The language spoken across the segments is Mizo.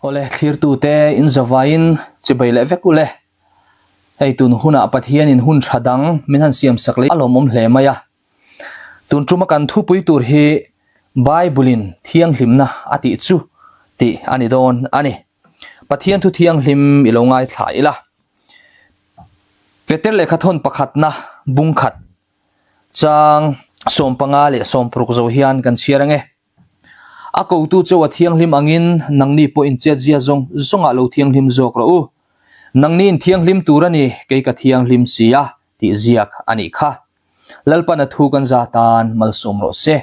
Awle thlirtute in zavaiin chibai leh vek ule. Hei tun hunah Pathianin hun tha dang min han siam sak leh a lawmawm hle mai a. Tun tuma kan thupui tur hi Bible-in thianghlimna a tih chu tih a ni dawn a ni. Pathian thu thianghlim i lo ngaithla ila. Peter lehkha thawn pakhatna bungkhat chang 15 leh 60 zo hian kan chhiar ange. A kotu chauh a thianghlim angin nangni pawh inchetzia zawng zawngah lo thianghlim zawk rawh u. Nangni in thianghlim tur a ni, kei ka thianghlim si a, tih ziak a nih kha. Lalpan a thu kan za tan malsawm rawh se.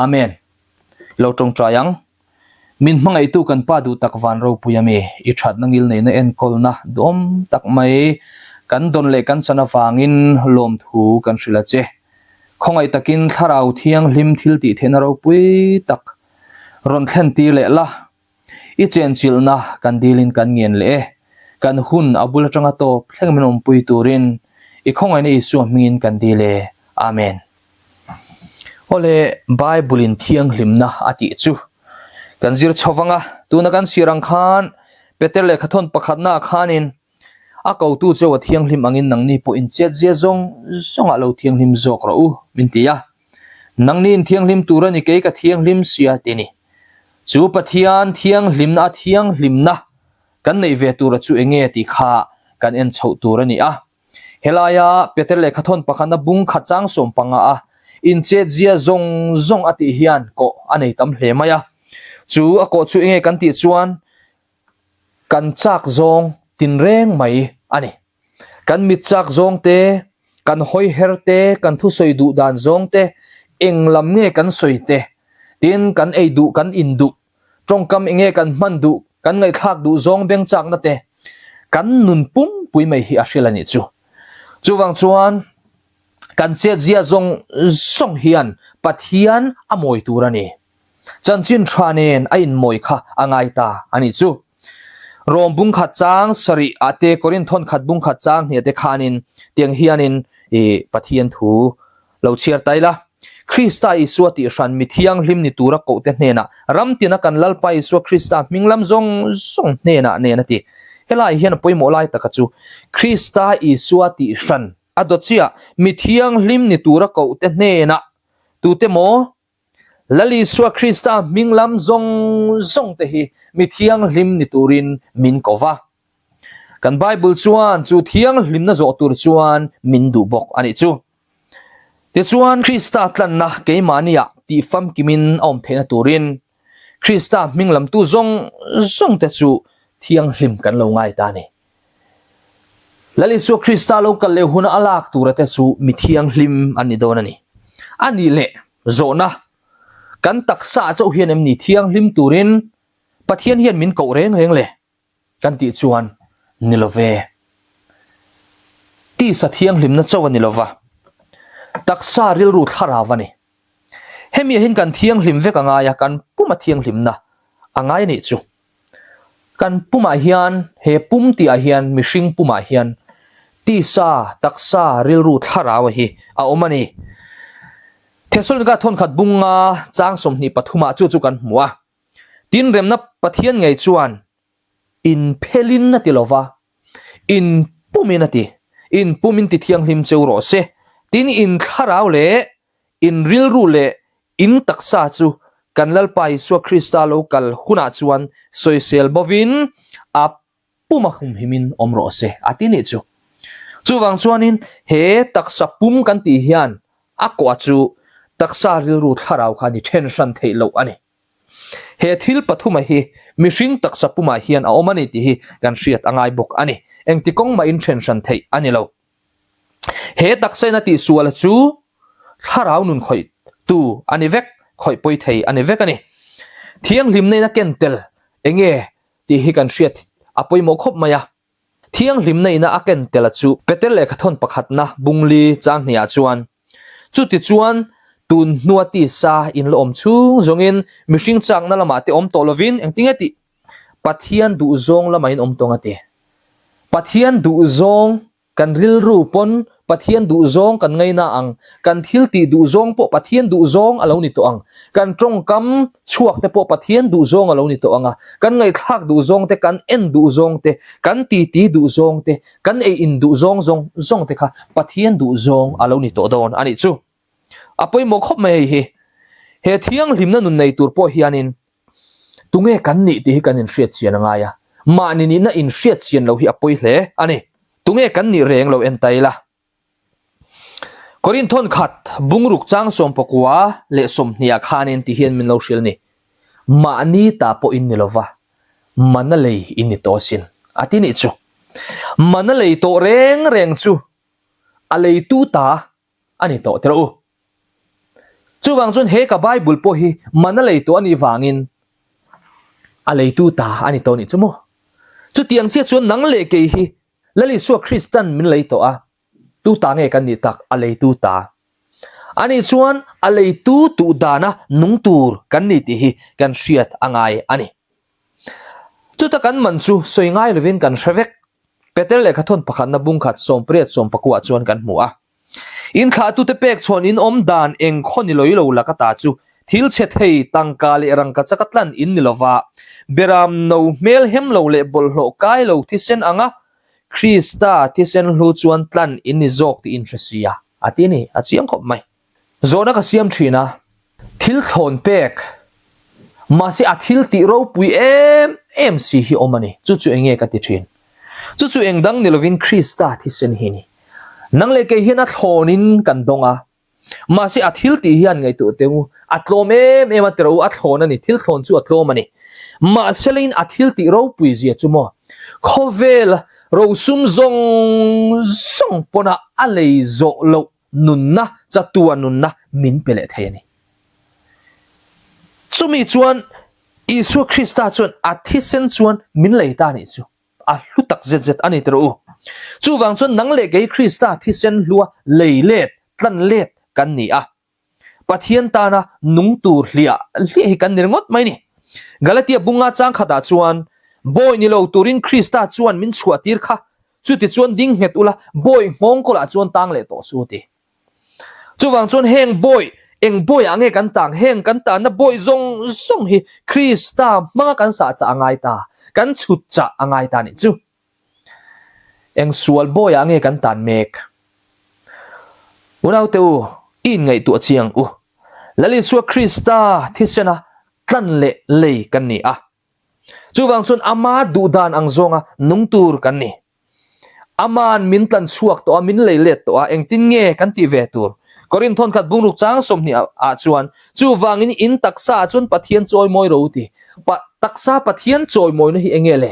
Amen. I lo tawngtai ang. Min hmangaihtu kan Pa duh tak van ropui a mi, i thatna ngil neihna enkawlna duhawm tak mai kan dawn leh kan chan avangin lawmthu kan hrilh a che. Khawngaih takin Thlarau Thianghlim thil tih theihna ropui tak rawn thlen tir leh la, i chenchilhna kan dilin kan ngen leh e. Kan hun a bul atanga tawp thleng min awmpui turin i khawngaihna Isua hmingin kan dil e. Amen. Awle, Bible-in thianghlimna a tih chu kan zir chho vang a, tuna kan chhiar ang khan Peter lehkhathawn pakhatnaah khanin A kotu cheu a thianghlim angin nangni pawh inchetzia zawng zawngah lo thianghlim zawk rawh u, min ti a. Nangni inthianghlim tur a ni, kei ka thianghlim sia ti ni. Chu Pathian thianghlimna a thianghlimna kan neih ve tura chu enge tih kha kan en chhoh tur a ni a. Helaia Peter lehkhathawn pakhatna bung khat chang 15 a inchetzia zawng zawng a tih hian kawh a nei tam hle mai a. Chu a kawh chu enge kan tih chuan Kan chak zawng tinreng mai a ni. Kan mit chak zawng te, kan hawi her te, kan thusawi duh dan zawng te, eng lam nge kan sawi te, tin kan ei duh, kan in duh, tawngkam enge kan hman duh, kan ngaihthlak duh zawng beng chakna te, kan nun pumpui mai hi a hrilh a nih chu. Chuvang chuan kan chetzia zawng zawng hian Pathian a mawi tur a ni. Chanchin tha nen a inmawi kha a ngai ta a nih chu. Rom bungkhat chang sarih ah te Korinth thawnkhat bungkhat chang hnih ah te khanin tiang hianin i Pathian thu lo chhiar ta ila. Krista Isua tih hran mi thianghlim ni tura kohte hnenah ram tina kan Lalpa Isua Krista hming lam zawng zawng hnenah nen a ti. Helai hian a pawimawh lai taka chu Krista Isua tih hran a dawt chiah mi thianghlim ni tura kohte hnenah tute maw Lal Isua Krista hming lam zawng zawng te hi mi thianghlim ni turin min ko va. Kan Bible chuan chu thianghlimna zawh tur chuan min duh bawk a nih chu. Tichuan Krista tlanna keimahniah tih famkimin a awm theihna turin Krista hming lamtu zawng zawng te chu thianghlim kan lo ngai ta a ni. Lal Isua Krista lo kal leh huna a lak tura te chu mi thianghlim an ni dawn a ni. A nih leh zawhna, kan taksa chauh hian em ni thianghlim turin Pathian hian min koh reng reng le? Kan tih chuan ni lo ve. Tisa thianghlimna chauh a ni lo va, taksa rilru thlarau a ni. Hemi ah hian kan thianghlim vek a ngai a, kan puma thianghlimna a ngai a nih chu. Kan pumah hian, he pum tihah hian, mihring pumah hian tisa, taksa, rilru, thlarau hi a awm a ni. Thesalonika thawnkhat bunga chang 23 ah chu chu kan hmu a. Tin, remna Pathian ngei chuan inphelin a ti lo va, inpumin a ti. Inpumin ti thianghlim cheu rawh se. Tin, inthlarau leh inrilru leh In taksa chu kan Lalpa Isua Krista lo kal hunah chuan sawisel bovin a puma humhimin awm rawh se, a ti nih chu. Chuvang chuanin he taksa pum kan tih hian a kawh chu taksa rilru thlarau kha ni then hran theih loh a ni. He thil pathuma hi mihring taksa pumah hian a awm a ni tih hi kan hriat a ngai bawk a ni. Engti kawng mahin then hran theih a ni lo. He taksaina tihsuala chu thlarau nun khawih tu a ni vek, khawih pawi thei a ni vek a ni. Thianghlimna in a ken tel enge tih hi kan hriat a pawimawh khawp mai a. Thianghlimna ina a ken tel a chu Peter lehkhathawn pakhatna bungli chang hniah chuan, Chutichuan tun hnua tisa in la awm chhung zawngin mihring chakna lamah te awm tawh lovin engtinge tih Pathian duhzawng lamah in awm tawng a ti. Pathian duhzawng. Kan rilru pawn Pathian duhzawng kan ngaina ang, kan thil tih duhzawng pawh Pathian duhzawng a lo ni tawh ang, kan tawngkam chhuak te pawh Pathian duhzawng a lo ni tawh ang a, kan ngaihthlak duhzawng te, kan en duhzawng te, kan titi duhzawng te, kan ei in duhzawng zawng zawng te kha Pathian duhzawng a lo ni tawh dawn a nih chu. A pawimawh khawp mai hei hi. He thianghlimna nun nei tur pawh hianin Tunge kan nih tih hi kan inhriat chian a ngai a, mahni nihna inhriat chian lo hi a pawi hle a ni. Tunge kan nih reng lo en ta ila. Korinth thawn khat bungruk chang sawmpakua leh sawmhniah khanin ti hian min lo hrilh ni. Mahni ta pawh in ni lova, mana lei in ni tawh asin, a ti nih chu. Mana lei tawh reng reng chu a leitu ta a ni tawh tiraw u. Chuvang chuan he ka Bible pawh hi man a lei tawh a nih vangin a leitu ta a ni tawh a nih chu maw? Chutiang chiah chuan nang leh kei hi Lal Isua Kristan min lei tawh a, tu ta nge kan nih tak? A leitu ta. Ani chuan a leitu tuh dana nung tur kan ni tih hi kan hriat a ngai a ni. Chuta kan man chu sawi ngai lovin kan hre vek. Peter lehkhathawn pakhatna bungkhat sawmpariat sawmpakuah chuan kan hmu a. Inthlahtute pek chhawn in awm dan eng khaw ni loi lo laka ta chu thil chhe thei tangka leh rangka chaka tlan in ni lova, beram no hmel hem lo leh bawlhhlawh kai lo thisen anga Krista thisen hlu chuan tlan in ni zawk tih in hre sia, a ti a ni, a chiang khawp mai. Zawhna ka siam thin a, thil thlawn pek, mahse a thil tih ropui em em si hi awm a ni, chu chu enge ka ti thin. Chu chu eng dang ni lovin Krista thisen hi a ni. Nang leh kei hian a thlawnin kan dawng a, mahse a thil tih hian ngaihtuah teh u, a tlawm em em a ti rawh u, a thlawn a ni, thil thlawn chu a tlawm a ni. Mahse leiin a thil tih ropui zia chu maw, khawvel rosum zawng zawng pawnah a lei zawh loh nunna, chatua nunna min pe leh thei a ni. Chumi chuan Isua Krista chuan a thisen chuan min lei ta a nih chu. A hlu tak zet zet a ni tiraw u. Chuvang chuan nang leh kei Krista thisen hlua lei let, tlan let kan ni a. Pathian tana nung tur hliah hliah hi kan ni ringawt mai ni. Galatia bunga chang khatah chuan Bawi ni lo turin Krista chuan min chhuah tir kha Chutichuan ding nghet ula, bawi nghawng kawlah chuan tang leh tawh su ti. Chuvang chuan heng bawi, eng bawiah nge kan tang? Heng kan tanna bawi zawng zawng hi Krista hmanga kan sah chah a ngai ta, kan chhut chah a ngai ta nih chu. Eng sual bawiah nge kan tan mek? Unaute u, i inngaihtuah chiang u. Lal Isua Krista thisena tlan leh lei kan ni a. Chuvang chuan ama duhdan ang zawnga nung tur kan ni. Aman min tlan chhuak tawh a, min lei let tawh a, engtin nge kan tih ve tur? Korinth thawn khat bungruk chang 20 ah chuan, Chuvangin in taksa ah chuan Pathian chawimawi ro ti. Pa, taksa Pathian chawimawina hi enge le?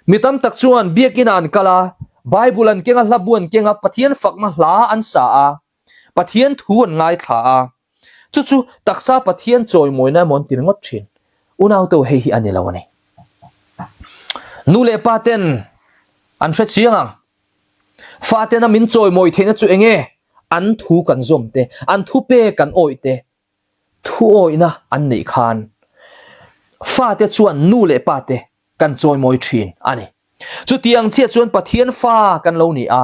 Mi tam tak chuan biakinn ah an kal a, Bible an keng a, hlabu an keng a, Pathian fakna hla an sa a, Pathian thu an ngaithla a, chu chu taksa Pathian chawimawina emaw an ti ringawt thin. Unaute hei hi a ni lo a ni. Nu leh pa ten an hre chiang ang. Fa tena min chawimawi theihna chu enge? An thu kan zawm te, an thu pek kan awih te, thu awihna an neih khan fate chuan nu leh pa te kan chawimawi thin a ni. Chutiang chiah chuan Pathian fa kan lo ni a,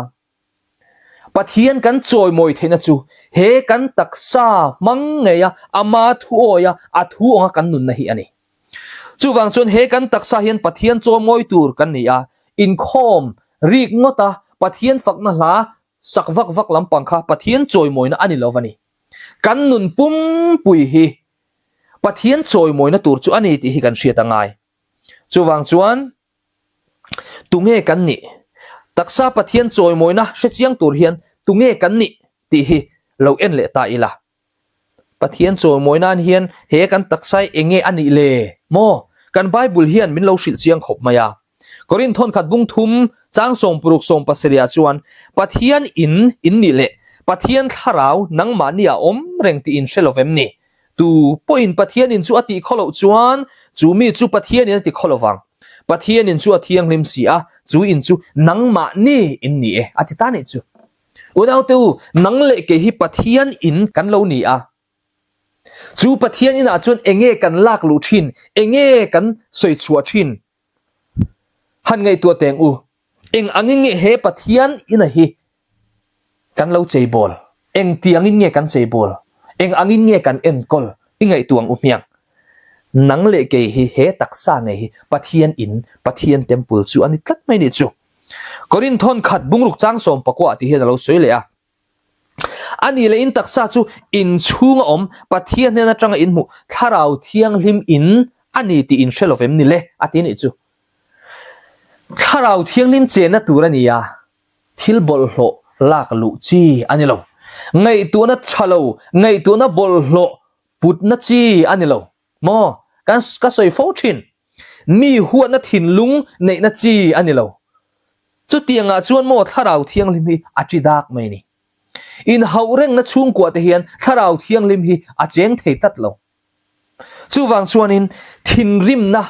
Pathian kan chawimawi theihna chu he kan taksa hmang ngeia ama thu awia a thu anga kan nunna hi a ni. Chuvang chuan he kan taksa hian Pathian chawimawi tur kan ni a, inkhawm rik ngawta Pathian fakna hla sak vak vak lampang kha Pathian chawimawina a ni lo va ni. Kan nun pumpui hi Pathian chawimawina tur chu a ni tih hi kan hriat a ngai. Chuvang chuan Tunge kan nih? Taksa Pathian chawimawina hre chiang tur hian tunge kan nih tih hi lo en leh ta ila. Pathian chawimawi nan hian he kan taksa hi enge a nih le maw? Kan Bible hian min lo hrilh chiang khawp mai a. Korinth thawnkhat bung thum chang 60 17 ah chuan Pathian in in nih leh Pathian thlarau nangmahni ah awm reng tih in hre lo vem ni? Tu pawhin Pathianin chu a tih khaw loh chuan chu mi chu Pathianin a ti khaw lo vang. Pathianin chu a thianghlim si a, chu in chu nangmahni in ni e, a ti ta nih chu. Unaute u, nang leh kei hi Pathian in kan lo ni a. Chu Pathian inah chuan enge kan lak luh thin, enge kan sawi chhuah thin? Han ngaihtuah teng u. Eng angin nge he Pathian ina hi kan lo cheibawl? Eng tiangin nge kan cheibawl? Eng angin nge kan enkawl? I ngaihtuah ang u hmiang. Nang leh kei hi he taksa ngei hi Pathian in, Pathian temple chu a ni tlat mai nih chu. Korinthawn khat bungruk chang sawmpakua tih hian a lo sawi leh a. A nih leh in taksa chu in chhunga awm Pathian hnen atanga in hmuh Thlarau Thianghlim in a ni tih in hre lovem ni le? a ti nih chu. Thlarau Thianghlim chenna tur a ni a, thil bawlhhlawh lak luh chi a ni lo. Ngaihtuahna tha lo, ngaihtuahna bawlhhlawh putna chi a ni lo. Maw? Kan ka sawi fo thin. Mi huatna thinlung neihna chi a ni lo. Chutiangah chuan maw Thlarau Thianghlim hi a chi dak mai a ni. Inhauh rengna chhungkua te hian Thlarau Thianghlim hi a cheng thei tlat lo. Chuvang chuanin thinrimna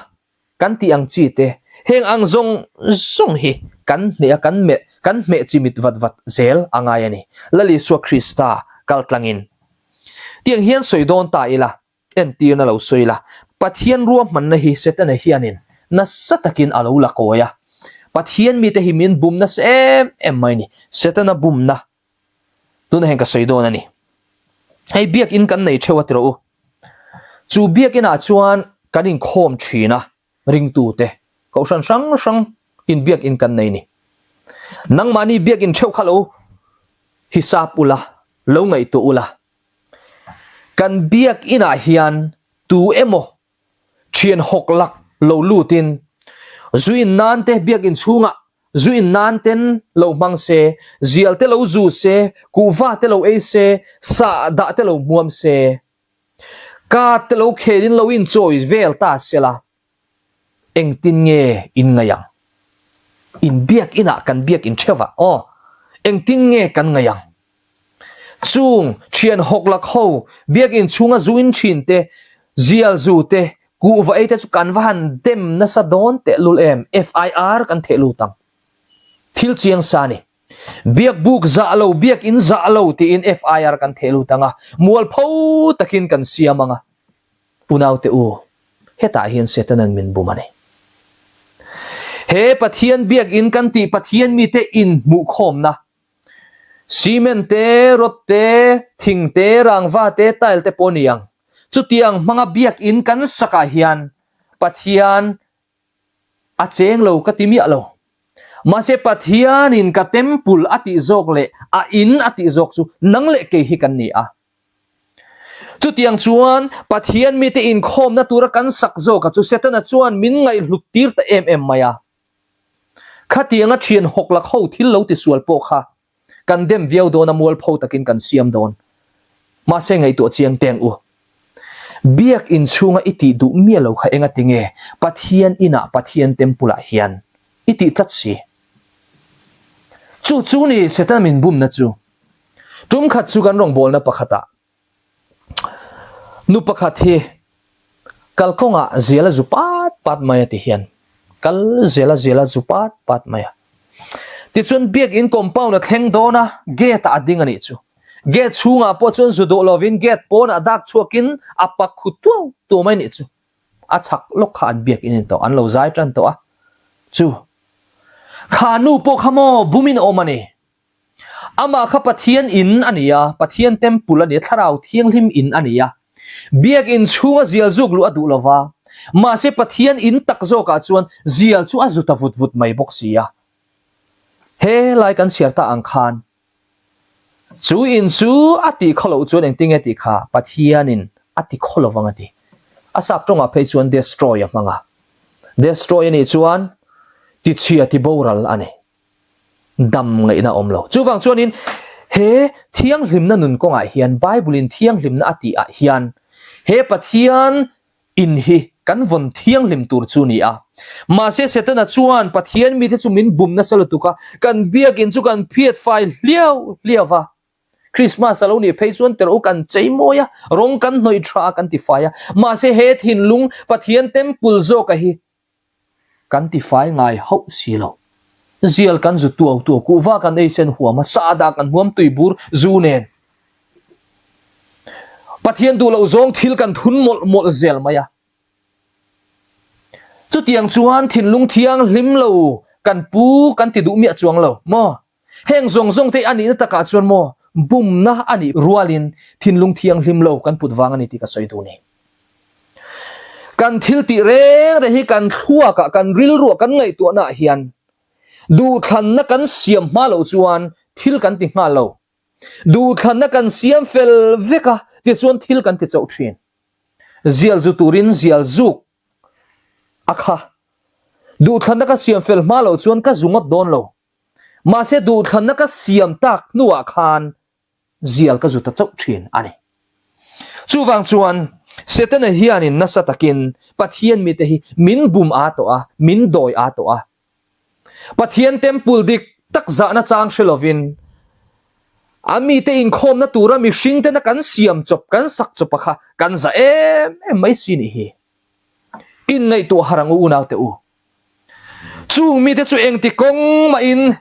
kan tih ang chi te, heng ang zawng zawng hi kan hneh a, kan meh kan hmeh chimit vat vat zel a ngai a ni. Lal Isua Krista kaltlangin. Tiang hian sawi dawn ta ila. Entirna lo sawi la, Pathian ruahmanna hi Setana hianin nasa takin a lo la kawi a. Pathian mite hi min bum nasa em em mai ni. Setana bumna tunah hian ka sawi dawn a ni. Hei biakin kan nei theuh a ti rawh u. Chu biakinah chuan kan inkhawm thin a, ringtute, kohhran hrang hrang in biakin kan nei ni. Nangmahni biakin theuh kha lo hisap ula, lo ngaihtuah ula. Kan biakinah hian tu emaw thian hawk lak lo lutin zu in nan te biakin chhungah zu in nan ten lo hmang se, zial te lo zu se, kuhva te lo ei se, sah dah te lo hmuam se, card te lo khelin lo inchawi vel ta sela. Engtin nge in ngaih ang? In biak inah kan biak in theuh a, aw. Engtin nge kan ngaih ang? Chung thian hawk lak ho, biak in chhunga zu in thin te, zial zu te, kuhva ei te chu kan va han dem nasa dawn tehlul em? FIR kan theh lut ang. Thil chiang sa ni. Biak buk zah lo, biak in zah lo tiin FIR kan theh lut ang a, mualpho takin kan siam ang a. Unaute u, hetah hian Setanan min bum a ni. He Pathian biakin kan tih Pathian mite inhmuhkhawmna, cement te, rod te, thing te, rangva te, tile te pawh a ni ang. Chutiang hmanga biakin kan sakah hian Pathian a cheng lo ka ti miah lo. Mahse Pathianin ka temple a tih zawk leh a in a tih zawk chu nang leh kei hi kan ni a. Chutiang chuan Pathian mite inkhawmna tura kan sak zawka chu Setana chuan min ngaihhlut tir ta em em mai a. Khatianga thian hawk lak ho thil lo tisual pawh kha kan dem viau dawn a mualpho takin kan siam dawn. Mahse ngaihtuah chiang teng u. Biak inchhunga i tih duh miah lo kha enga tinge Pathian inah Pathian temple ah hian i tih tlat si. Chu chu ni Setana min bumna chu. Tum khat chu kan rawngbawlna pakhatah nu pakhat hi kalkawngah zial a zu pat pat mai a ti hian kal zel a zial a zu pat pat mai a. Tichuan biakin compound a thleng dawn a, gate ah a ding a nih chu. Gate chhungah pawh chuan zu duh lovin gate pawnah dak chhuakin a pak khu tuau tuau mai a nih chu. A chhak lawk kha an biakin in tawh, an lo zai tan tawh a. Chu kha nu pawh kha maw bumin a awm a ni. Amah kha Pathian in a ni a, Pathian temple a ni a, Thlarau Thianghlim in a ni a. Biakin chhunga zial zuk luh a duh lo va, mahse Pathian in tak zawkah chuan zial chu a zu ta vut vut mai bawk si a. He lai kan chhiar ta ang khan, chu in chu a tih khaw loh chuan engtinge tih kha Pathianin a ti khaw lo vang a ti. A sap tawngah phei chuan destroy a hmang a. Destroy a nih chuan tichhia tiboral a ni. dam ngaihna a awm lo. Chuvang chuanin he thianghlimna nun kawngah hian Bible-in thianghlimna a tih ah hian he Pathian in hi kan vawn thianghlim tur chu ni a. Mahse Setana chuan Pathian mite chu min bum nasa lutuk a, kan biakin chu kan phiat fai hliau hliau va. Christmas a lo nih phei chuan terh u kan chei mawi a, rawng kan hnawih tha a kan ti fai a. Mahse he thinlung Pathian temple zawka hi Kan ti fai ngai hauh si lo. Zial kan zu tuau tuau, kuhva kan ei sen huam a, sahdah kan huam tui bur zu nen. Pathian duh loh zawng thil kan thun mawlh mawlh zel mai a. Chutiang chuan thinlung thianghlim lo. Kan pu kan ti duh miah chuang lo maw? Heng zawng zawng te a nihna takah chuan maw bumna a nih rualin thinlung thianghlim lo kan put vang a ni tih ka sawi duh ni. Kan thil tih reng reng hi kan thluakah, kan rilruah, kan ngaihtuahnaah hian duhthlanna kan siam hma loh chuan thil kan ti nghal lo. Duhthlanna kan siam fel vek a tichuan thil kan ti chauh thin. Zial zu turin zial zuk a kha. Duhthlanna ka siam fel hma loh chuan ka zu ngawt dawn lo. Mahse duhthlanna ka siam tak hnuah khan zial ka zu ta chauh thin a ni. Chuvang chuan Setana hianin nasa takin Pathian mite hi min bum a tawh a, min dawi a tawh a. Pathian temple dik tak zahna chang hre lovin a mite inkhawmna tura mihring tena kan siam chawp, kan sak chawp a kha kan za em em mai si nih hi. Inngaihtuah har ang u unaute u. Chung mite chu engti kawng mahin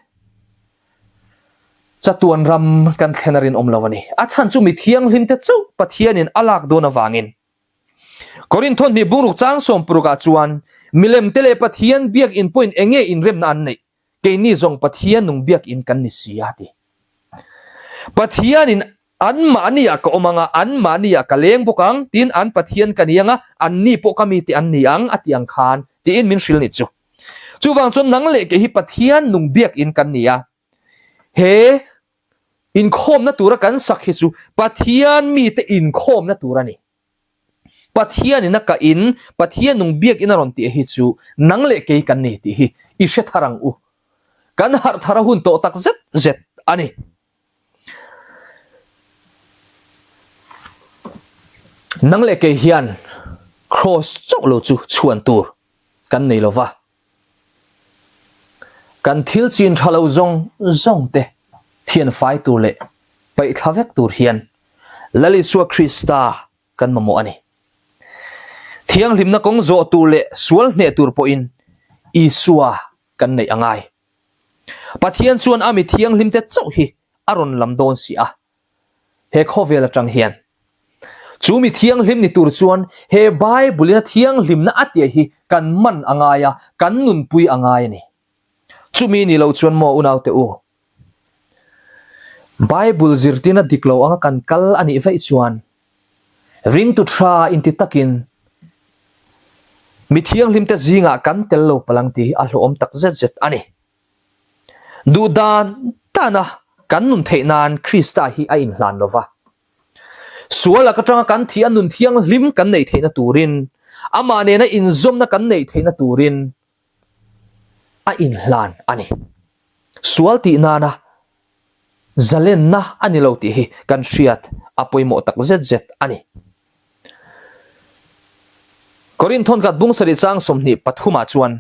chatuan ram kan thlen a rinawm lo a ni. A chhan chu mi thianghlimte chauh Pathianin a lak dawn avangin. Korinth hnih bungruk chang sawmpurukah chuan milemte leh Pathian biakinn pawhin eng nge inremna an neih? Keini zawng Pathian nung biakinn kan ni si a ti. Pathianin anmahniah ka awm ang a, anmahniah ka leng bawk ang, tin an Pathian ka ni ang a, anni pawh ka mite an ni ang a ti ang khan, tiin min hrilh ni chu. Chuvang chuan nang leh kei hi Pathian nung biakinn kan ni a. He inkhawmna tura kan sak hi chu Pathian mite inkhawmna tur a ni. Pathianin a kah in, Pathian nung biakin a rawn tih hi chu nang leh kei kan ni tih hi i hre thar ang u. Kan harh thar a hun tawh tak zet zet a ni. Nang leh kei hian Kraws chauh lo chu chhuan tur kan nei lo va. Kan thil chin tha lo zawng zawng te thian fai tur leh paih thla vek tur hian Lal Isua Krista kan mamawh a ni. Thianghlimna kawng zawh tur leh sual hneh tur pawhin Isua kan neih a ngai. Pathian chuan a mi thianghlim te chauh hi a rawn lam dawn si a. He khawvel atang hian chu mi thianghlim ni tur chuan he Bible in a thianghlimna a tih hi kan man a ngai a, kan nunpui a ngai a ni. Chumi ni lo chuan maw unaute u, Bible zirtirna dik lo anga kan kal a nih vaih chuan ringtu tha inti takin mi thianghlimte zingah kan tel lo palang tih hi a hlawhawm tak zet zet a ni. Duh dan dana kan nun theih nan Krista hi a inhlan lo va. Sual lak atanga kan thih a nun thianghlim kan neih theihna turin, amah nena inzawmna kan neih theihna turin a inhlan a ni. Sual tih nana zalenna a ni lo tih hi kan hriat a pawimawh tak zet zet a ni. Korinth thawnkhat bung sarih chang 23 ah chuan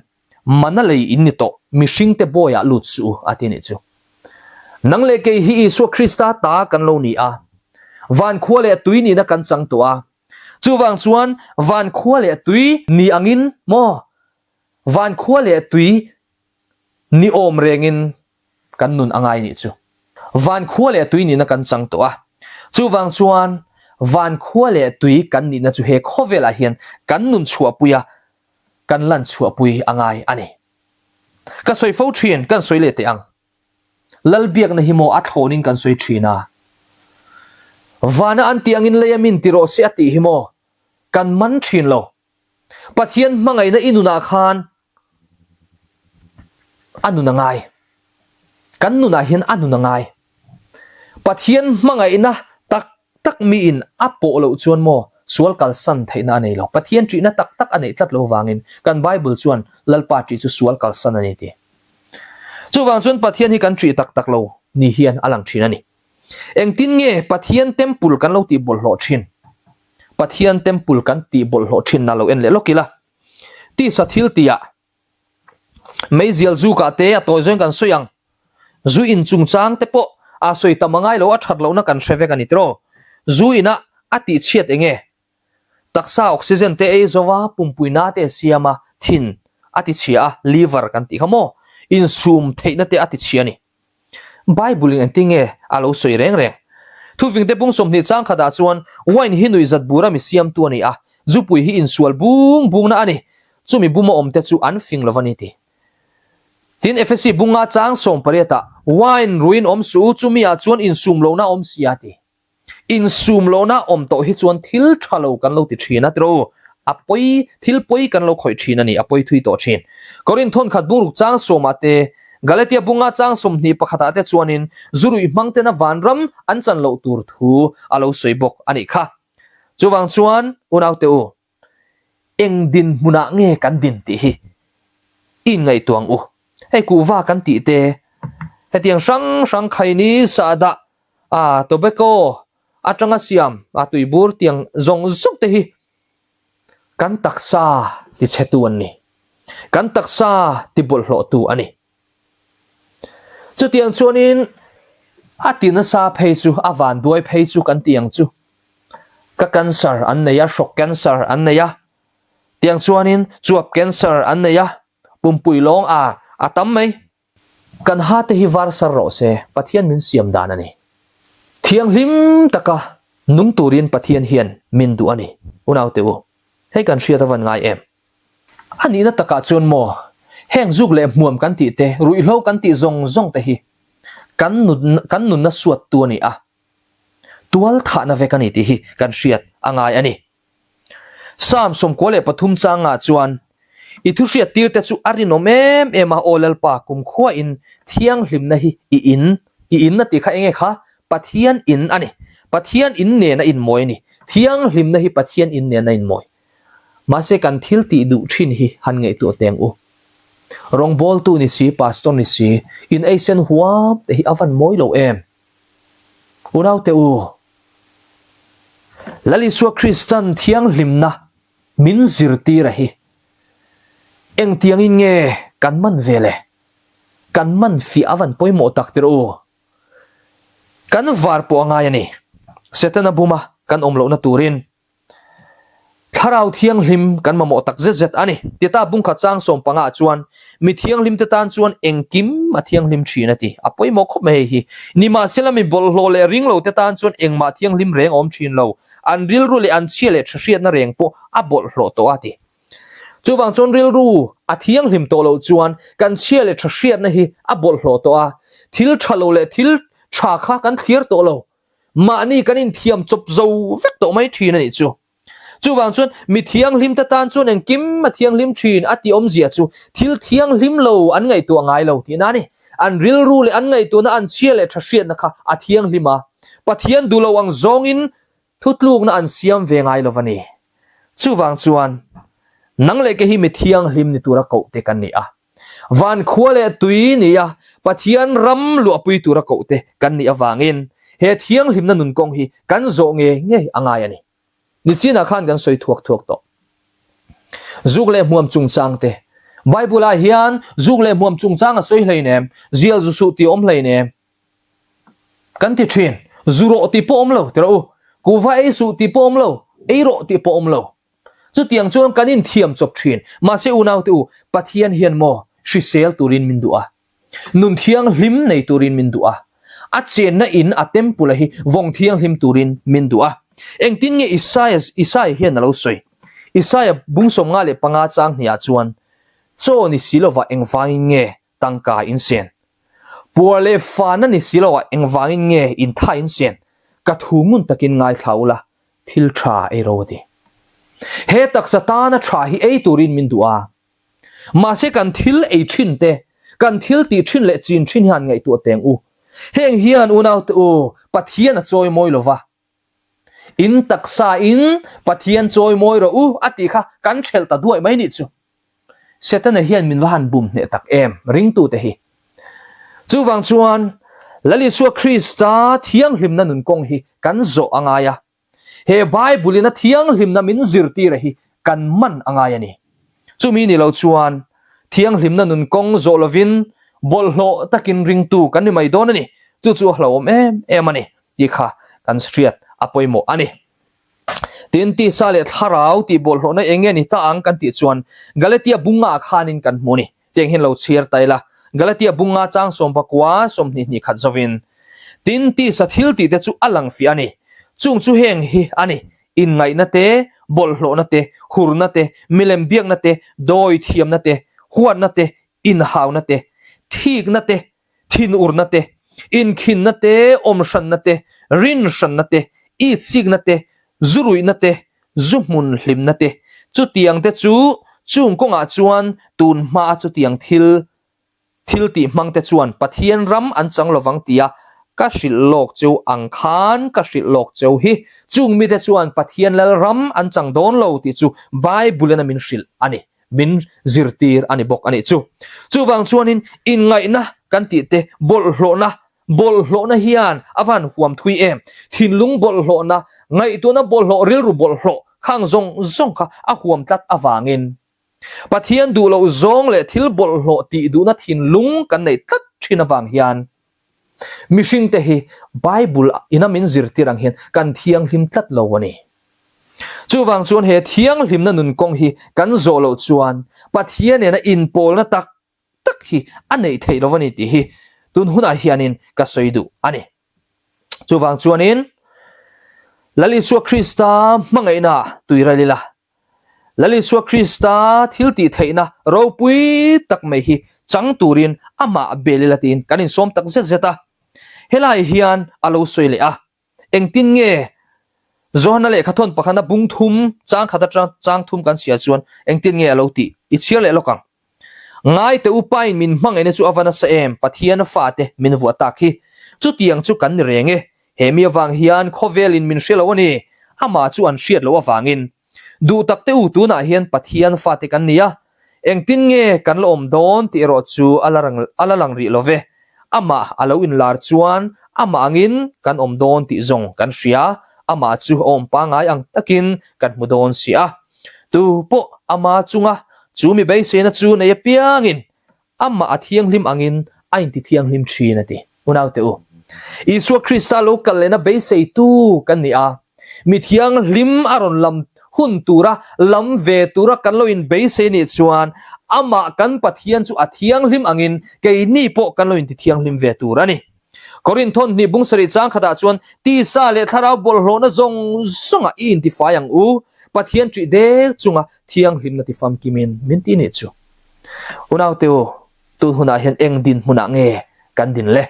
Mana lei in ni tawh, mihringte bawiah lut suh u, a ti nih chu. Nang leh kei hi Isua Krista ta kan lo ni a, van khua leh tui nihna kan chang tawh a. Chuvang chuan van khua leh tui ni angin maw, van khua leh tui ni awm rengin kan nun a ngai nih chu. Van khua leh tui nihna kan chang tawh a. Chuvang chuan van khua leh tui kan nihna chu he khawvelah hian kan nun chhuahpui a, kan lan chhuahpui a ngai a ni. Ka sawi fo thin, kan sawi leh teh ang. Lalbiakna hi maw a thlawnin kan sawi thin a. Vana an tih angin lei a min ti rawh se a tih hi maw kan man thin lo. Pathian hmangaihna i nunah khan a nun a ngai. Kan nunah hian a nun a ngai. Pathian hmangaihna tak tak miin a pawh loh chuan maw sual kalsan theihna a nei lo. Pathian ṭihna tak tak a neih tlat lo vangin kan Bible chuan Lalpa ṭih chu sual kalsan a ni ti. Chuvang chuan Pathian hi kan ṭih tak tak lo ni hian a lang ṭhin a ni. Engtin nge Pathian temple kan lo tih bawlhhlawh ṭhin? Pathian temple kan tih bawlhhlawh ṭhinna lo en leh lawk ila. Tisa thil tihah Meizial zu kah te a tawi zawng kan sawi ang. Zu in chungchang te pawh a sawi tam a ngai lo, a that lohna kan hre vek a ni tiraw. Zu ina a tih chhiat eng nge? Taksa oxygen te ei zo a, pumpui na te a siam a, thin a ti chhia a, liver kan tih kha maw? Insum theihna te a ti chhia a ni. Bible in engtin nge a lo sawi reng reng? Thufingte bung 20 chang khatah chuan wine hi nuihzat bura mi siamtu a ni a, zupui hi insual bung bungna a ni. Chumi buma awmte chu an fing lo va ni ti. Tin, Efesi bunga chang sawmpariatah, Wine ruin awm suh u, chumi ah chuan insum lohna awm si a ti. Insum lohna awm tawh hi chuan thil tha lo kan lo ti thin a tiro. A pawi, thil pawi kan lo khawih thin a ni, a pawi thui tawh thin. Korinth thawnkhat bungruk chang sawmah te, Galatia bunga chang 21 ah te chuanin zuruih hmang tena vanram an chan loh tur thu a lo sawi bawk a nih kha. Chuvang chuan unaute u, eng dinhmunah nge kan din tih hi i inngaihtuah ang u. Hei kuhva kan tih te, hetiang hrang hrang khaini sahdah, ah tobacco atanga siam a tuibur tiang zawng zawng te hi kan taksa tichhetu an ni. Kan taksa tibawlhhlawhtu a ni. Chutiang chuanin a ti nasa phei chu, a vanduai phei chu kan ti ang chu. Ka cancer an nei a, hrawk cancer an nei a, tiang chuanin chuap cancer an nei a, pumpui lawng a a tam mai. Kan ha te hi var sar rawh se, Pathian min siam dan a ni. Thianghlim taka nung turin Pathian hian min duh a ni, unaute u. Hei kan hriat a van ngai em? A nihna takah chuan maw, heng zuk leh hmuam kan tih te, ruihhlo kan tih zawng zawng te hi kan nun kan nunna suattu a ni a, tual thahna vek a ni tih hi kan hriat a ngai a ni. Psalm 93 changah chuan, I thu hriat tir te chu a rinawm em em a, Aw Lalpa, kumkhuain thianghlimna hi i in, i in a tih kha enge kha? Pathian in a ni. Pathian in nen a inmawi a ni. Thianghlimna hi Pathian in nen a inmawi. Mahse kan thil tih duh thin hi han ngaihtuah teng u. Rawngbawltu ni si, pastor ni si, in eisen huam te hi a van mawi lo em? Unaute u, Lal Isua Kristan thianghlimna min zirtir a hi engtiangin nge kan man ve le? Kan man fiah a van pawimawh tak tirh u. Kan var pawh a ngai a ni. Setana buma kan awm lohna turin Thlarau Thianghlim kan mamawh tak zet zet a ni. Tita bungkhat chang 15 ah chuan, Mi thianghlimte tan chuan engkim a thianghlim thin a ti. A pawimawh khawp mai hei hi. Nimahsela mi bawlhhlawh leh ringlote tan chuan engmah thianghlim reng a awm thin lo. An rilru leh an chhia leh tha hriatna reng pawh a bawlhhlawh tawh a ti. Chuvang chuan rilru a thianghlim tawh loh chuan kan chhia leh tha hriatna hi a bawlhhlawh tawh a, thil tha lo leh thil tha kha kan thlir tawh lo. Mahni kan inthiam chawp zo vek tawh mai thin a nih chu. Chuvang chuan mi thianghlim te tan chuan engkim a thianghlim thin a tih awmzia chu thil thianghlim lo an ngaihtuah ngai lo tihna a ni. An rilru leh an ngaihtuahna an chhia leh tha hriatna kha a thianghlim a, Pathian duh lo ang zawngin thutlukna an siam ve ngai lo va ni. Chuvang chuan nang leh ke hi mi thianghlim ni tura koh te kan ni a. Van khua leh tui nia Pathian ram luahpui tura kohte kan nih avangin he thianghlimna nun kawng hi kan zawh ngei ngei a ngai a ni. Nichinah khan kan sawi thuak thuak tawh. Zuk leh hmuam chungchang te. Bible-ah hian zuk leh hmuam chungchang a sawi hleinem, zial zu suh tih a awm hleinem. Kan ti thin. Zu rawh tih pawh awm lo, ti rawh u. Kuhva ei suh tih pawh awm lo, ei rawh tih pawh awm lo. Chutiang chuan kan inthiam chawp thin. Mahse unaute u, Pathian hian maw hrisel turin min duh a, nun thianghlim nei turin min duh a, a chenna in a temple a hi vawng thianghlim turin min duh a. Engtin nge Isaia Isaia hian a lo sawi? Isaia bung 55 chang hniah chuan, Chaw ni si lovah engvangin nge tangka in sen? Puar leh fana ni si lovah engvangin nge intha in sen? Ka thu ngun takin ngaithla ula, Thil tha ei ro a ti. He taksa tana tha hi ei turin min duh a. Mahse kan thil ei thin te, kan thil tih thin leh chin thin hian ngaihtuah teng u. Heng hian unaute u, Pathian a chawi mawi lo va. In taksa in Pathian chawi mawi rawh u a tih kha kan thelh ta duai mai nih chu. Setana hian min va han bum hneh tak em, ringtute hi. Chuvang chuan, Lal Isua Krista thianghlimna nun kawng hi kan zawh a ngai a. He Bible-in a thianghlimna min zirtira hi kan man a ngai a ni. Chumi ni lo chuan, thianghlimna nun kawng zawh lovin bawlhhlawh takin ringtu kan ni mai dawn a ni. Chu chu a hlauhawm em em a ni tih kha kan hriat a pawimawh a ni. Tin, tisa leh thlarau tih bawlhhlawhna eng nge ni ta ang kan tih chuan Galatia bunga khanin kan hmu a ni. Tiang hian lo chhiar ta ila, Galatia bunga chang 19 22 khat zawin, Tin, tisa thil tih te chu a lang fiah a ni. Chung chu heng hi a ni, inngaihna te, bawlhhlawhna te, hurna te, milem biakna te, dawi thiamna te, huatna te, inhauna te. Thikna te, thinurna te, inkhinna te, awmhranna te, rinhranna te, itsikna te, zuruihna te, zu hmun hlimna te, chutiang te chu chung kawngah chuan tun hmaa chutiang thil thil tih hmang te chuan Pathian ram an chang lovang tia ka hrilh lawk cheu ang khan ka hrilh lawk cheu hi. Chung mite chuan Pathian lal ram an chang dawn lo tih chu Bible in a min hrilh a ni, min zirtir a ni bawk a nih chu. Chuvang chuanin inngaihna kan tih te bawlhhlawhna, bawlhhlawhna hian a van huam thui em? Thinlung bawlhhlawhna, ngaihtuahna bawlhhlawh, rilru bawlhhlawh khang zawng zawng kha a huam tlat avangin Pathian duh loh zawng leh thil bawlhhlawh tih duhna thinlung kan neih tlat thin avang hian mihringte hi Bible ina min zirtir ang hian kan thianghlim tlat lo a ni. Chuvang chuan he thianghlimna nun kawng hi kan zawh loh chuan Pathian nena inpawlna tak tak hi a neih theih lo a ni tih hi tun hunah hianin ka sawi duh a ni. Chuvang chuanin Lal Isua Krista hmangaihna tuiral ila Lal Isua Krista thil tih theihna ropui tak mai hi chang turin amah bel ila tiin kan insawm tak zet zet a. Helai hian a lo sawi leh a, engtin nge Johana lehkhathawn pakhana bung thum chang khat atang chang thum kan chhiar chuan engtin nge a lo tih i chhiar leh lawk ang. Ngai teh u Pain min hmangaihna chu a va nasa em, Pathian fate min vuah tak hi. Chutiang chu kan ni reng e, He mi avang hian khawvelin min hre lo a ni, amah chu an hriat loh avangin. Duh tak teh u, tunah hian Pathian fate kan ni a, engtin nge kan la awm dawn tih erawh chu a la a la lang rih lo ve. Amah a lo inlar chuan amah angin kan awm dawn tih zawng kan hria, amah chu a awm pangngai ang takin kan hmu dawn si a. Tu pawh ama chunga chu mi beiseina chu nei apiangin Amah a thianghlim angin a intithianghlim thin a ti. Unaute u, Isua Krista lo kal lehna beiseitu kan ni a, mi thianghlim a rawn lam hun tura lam ve tura kan lo inbeisei nih chuan amah kan Pathian chu a thianghlim angin keini pawh kan lo intithianghlim ve tur a ni. Korinthon hnih bung sarih chang khatah chuan tisa leh thlarau bawlhhlawhna zawng zawngah i intifai ang u, Pathian ṭih dek chunga thianghlimna tifamkimin min ti nih chu. Unaute u, tun hunah hian eng dinhmunah nge kan din le?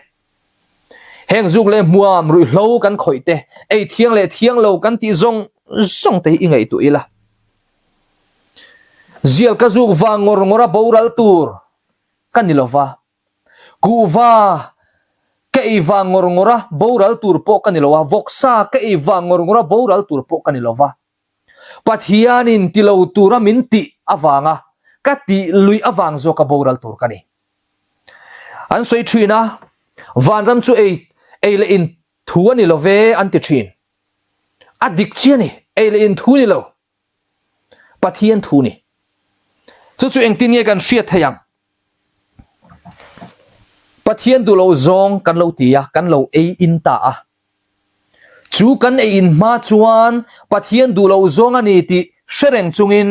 Heng zuk leh hmuam ruihhlo kan khawih te, ei thiang leh thiang lo kan tih zawng zawng te hi i ngaihtuah ila. Zial ka zuk vang ngawr ngawr a boral tur ka ni lova, kuhva ka ei vang ngawr ngawr a boral tur pawh ka ni lo a, vawksa ka ei vang ngawr ngawr a boral tur pawh ka ni lova. Pathianin ti lo tura min tih avanga ka tih luih avang zawka boral tur ka ni. An sawi thin a, vanram chu ei ei leh in thu a ni lo ve an ti thin. A dik chi a ni, ei leh in thu ni lo, Pathian thu ni. Chu chu engtin nge kan hriat thei ang? Pathian duh loh zawng kan lo ti a, kan lo ei in ta a. Chu kan ei in hma chuan Pathian duh loh zawng a ni tih hre reng chungin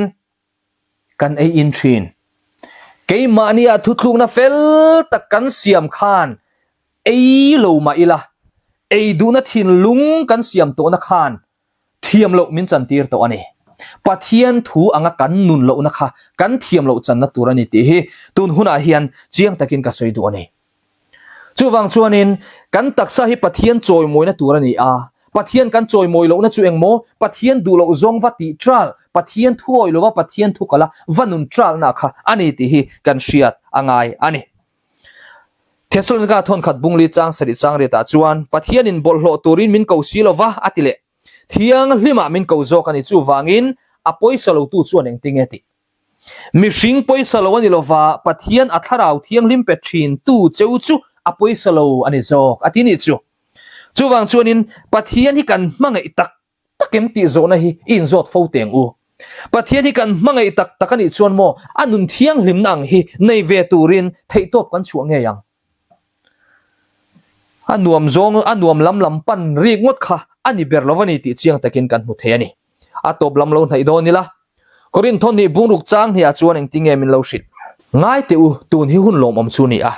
kan ei in thin. Keimahnia thuthlukna fel tak kan siam khan ei lo mah ila, ei duhna thinlung kan siam tawhna khan thiam loh min chantir tawh a ni. Pathian thu anga kan nun lohna kha kan thiam loh channa tur a ni tih hi tun hunah hian chiang takin ka sawi duh a ni. Chuvang chuanin kan taksa hi Pathian chawimawina tur a ni a, Pathian kan chawimawi lohna chu engmaw? Pathian duh loh zawng va tih tral, Pathian thu awih lova Pathian thu kala va nun tralna kha a ni tih hi kan hriat a ngai a ni. Thesalonika thawnkhat bungli chang sarih chang riatah chuan Pathianin bawlhhlawh turin min ko si lova a ti leh. Thianghlimah min ko zawk a ni chuvangin a pawisa lotu chuan engtinge tih? Mihring pawisa lo a ni lova, Pathian a thlarau thianghlim pe thin tu cheu chu a pawisa lo a ni zawk a ti nih chu. Chuvang chuanin Pathian hi kan hmangaih tak tak em tih zawhna hi i inzawt fo teng u. Pathian hi kan hmangaih tak tak a nih chuan maw a nun thianghlimna ang hi nei ve turin theihtawp kan chhuah ngei ang. A nuam zawng, a nuam lam lam pan rik ngawt kha a ni ber lo a ni tih chiang takin kan hmu thei a ni. A tawp lam lo hnaih dawn ila. Korinth nih bungruk chang hniah chuan engtin nge min lo hrilh? Ngai teh u, tun hi hun lawmawm chu ni a.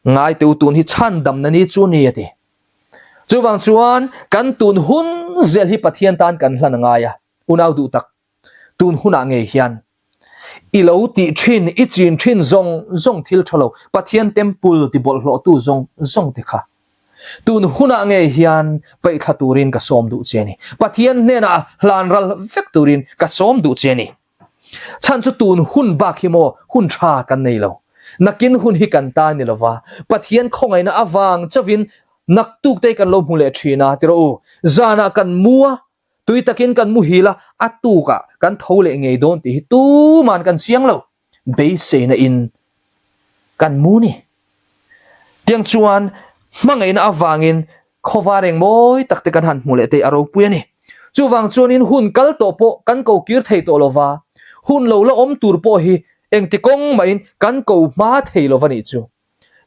Ngai teh u, tun hi chhandamna ni chu ni a ti. Chuvang chuan kan tun hun zel hi Pathian tan kan hlan a ngai a, unau duh tak. Tun hunah ngei hian. I lo tih thin, i chin thin zawng zawng thil tha lo, Pathian temple ti bawlhhlawhtu zawng zawng te kha tun hunah ngei hian paihthla turin ka sawm duh che a ni. Pathian hnenah hlan ral vek turin ka sawm duh che a ni. Chhan chu tun hun bak hi maw hun tha kan nei lo. Nakin hun hi kan ta ni lova, Pathian khawngaihna avang chauhin naktuk te kan lo hmu leh thin a, ti rawh u. Zanah kan mu a, tui takin kan muhil a, a tukah kan tho leh ngei dawn tih hi tuman kan chiang lo. Beiseina in kan mu ni. Tiang chuan hmangaihna avangin Khawvar eng mawi tak te kan han hmu leh tei a ropui a ni. Chuvang chuanin hun kal tawh pawh kan ko kir thei tawh lova, hun lo la awm tur pawh hi engti kawng mahin kan ko hma thei lova nih chu.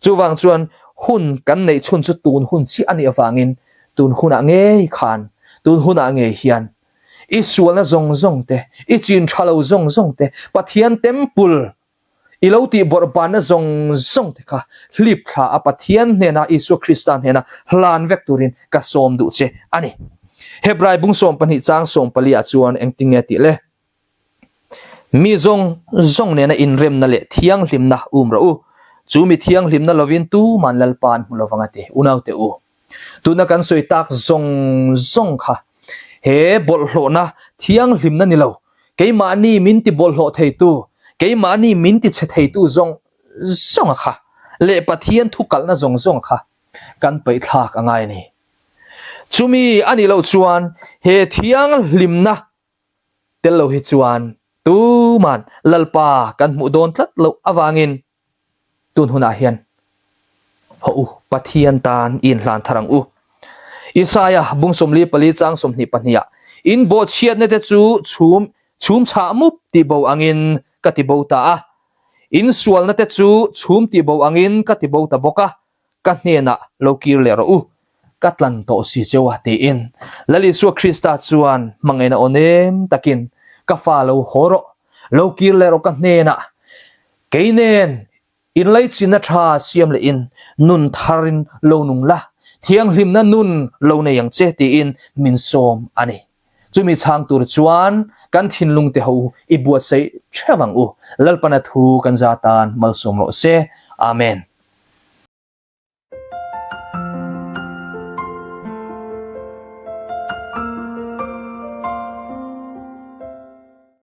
Chuvang chuan hun kan neih chhun chu tun hun chiah a nih avangin tun hunah ngei khan, tun hunah ngei hian i sualna zawng zawng te, i chin tha lo zawng zawng te, Pathian temple I lo tih bawrhbanna zawng zawng te kha hlip thla a Pathian hnena Isua Krista hnena hlan vek turin ka sawm duh che a ni. Hebrai bung 12 chang 14 ah chuan engtin nge tih le? Mi zawng zawng nena inremna leh thianghlimna um rawh u. Chu mi thianghlimna lovin tuman Lalpa an hmu lovang a ti. Unaute u, tuna kan sawi tak zawng zawng kha he bawlhhlawhna thianghlimna ni lo, Keimahni min ti bawlhhlawh theitu, keimahni min ti chhe theitu zawng zawnga kha leh Pathian thu kalhna zawng zawnga kha kan paihthlak a ngai a ni. Chumi a nih loh chuan he thianghlimna tel lo hi chuan tuman Lalpa kan hmuh dawn tlat loh avangin Tun hunah hian haw u, Pathian tan i inhlan thar ang u. Isaia bung 44 chang 22 ah, In bawhchhiatna te chu chhum chhum chhah mup tih bo angin ka ti bo ta a, in sualna te chu chhum tih bo angin ka ti bo ta bawk a, ka hnenah lo kir leh rawh u, ka tlan tawh si cheu a, tiin Lal Isua Krista chuan hmangaihna aw nem takin, Ka fa lo haw rawh, lo kir leh rawh ka hnenah, Kei nen inlaichinna tha siam leh in nun tharin lo nung la, thianghlimna nun lo nei ang che tiin min sawm a ni. Chumi chhang tur chuan kan thinlung te ho i buatsaih theuh ang u. Lalpana thu kan za tan malsawm rawh se. Amen.